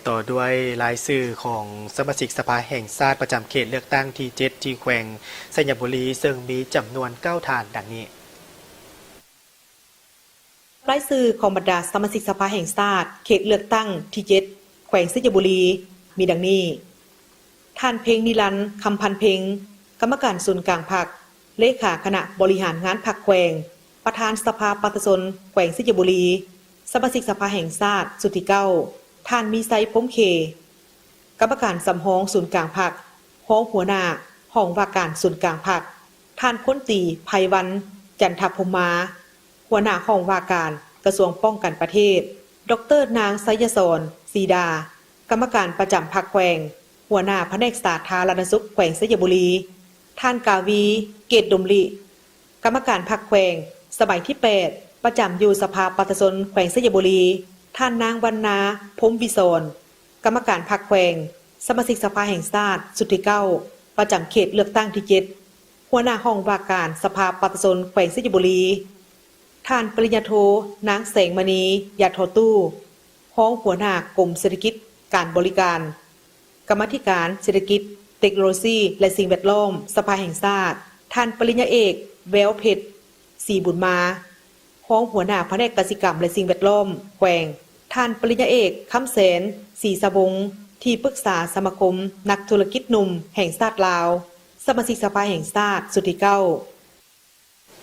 ຕໍ່ດ້ວຍລາຍຊື່ຂອງສະມາຊິກສະພາແຫ່ງຊາດປະຈຳເຂດເລືອກຕັ້ງທີເຈັດ ທີ່ແຂວງໄຊຍະບູລີ ເຊິ່ງມີຈຳນວນເກົ້າທ່ານດັ່ງນີ້. ລາຍຊື່ຂອງບັນດາສະມາຊິກສະພາແຫ່ງຊາດເຂດເລືອກຕັ້ງທີເຈັດ ແຂວງໄຊຍະບູລີ ມີດັ່ງນີ້: ທ່ານ ເພັງນິລັນ ຄຳພັນເພັງ ກຳມະການສູນກາງພັກ, ເລຂາຄະນະບໍລິຫານງານພັກແຂວງ, ປະທານສະພາປະຊາຊົນແຂວງໄຊຍະບູລີ, ສະມາຊິກສະພາແຫ່ງຊາດຊຸດທີເກົ້າ, ທ່ານ ມີໄຊ ພົມເຂ ກຳມະການສຳຮອງສູນກາງພັກ, ຮອງຫົວໜ້າຫ້ອງວ່າການສູນກາງພັກ, ທ່ານ ພົນຕີ ໄພວັນ ຈັນທະພົມມາ ຫົວໜ້າຫ້ອງວ່າການກະຊວງປ້ອງກັນປະເທດ, ດອກເຕີ ນາງ ໄຊຍະສອນ ສີດາ ກຳມະການປະຈຳພັກແຂວງ, ຫົວໜ້າພະແນກສາທາລະນະສຸກແຂວງໄຊຍະບູລີ, ທ່ານ ກາວີ ເກດດົມລິ ກຳມະການພັກແຂວງສະໄໝທີແປດ ປະຈຳຢູ່ສະພາປະຊາຊົນແຂວງໄຊຍະບູລີ, ທ່ານ ນາງ ວັນນາ ພົມວິສອນ ກຳມະການພັກແຂວງ, ສະມາຊິກສະພາແຫ່ງຊາດຊຸດທີເກົ້າ ປະຈຳເຂດເລືອກຕັ້ງທີເຈັດ, ຫົວໜ້າຫ້ອງວ່າການສະພາປະຊາຊົນແຂວງໄຊຍະບູລີ, ທ່ານ ປະລິນຍາໂທ ນາງ ແສງມະນີ ຢາທໍ່ຕູ້ ຮອງຫົວໜ້າກົມເສດຖະກິດການບໍລິການ, ກຳມາທິການເສດຖະກິດ, ເຕັກໂນໂລຊີ ແລະ ສິ່ງແວດລ້ອມ ສະພາແຫ່ງຊາດ, ທ່ານ ປະລິນຍາເອກ ແວວເພັດ ສີບຸນມາ ຮອງຫົວໜ້າພະແນກກະສິກຳ ແລະ ສິ່ງແວດລ້ອມແຂວງ, ທ່ານ ປະລິນຍາເອກ ຄຳແສນ ສີສະວົງ ທີ່ປຶກສາສະມາຄົມນັກທຸລະກິດໜຸ່ມແຫ່ງຊາດລາວ, ສະມາຊິກສະພາແຫ່ງຊາດຊຸດທີເກົ້າ,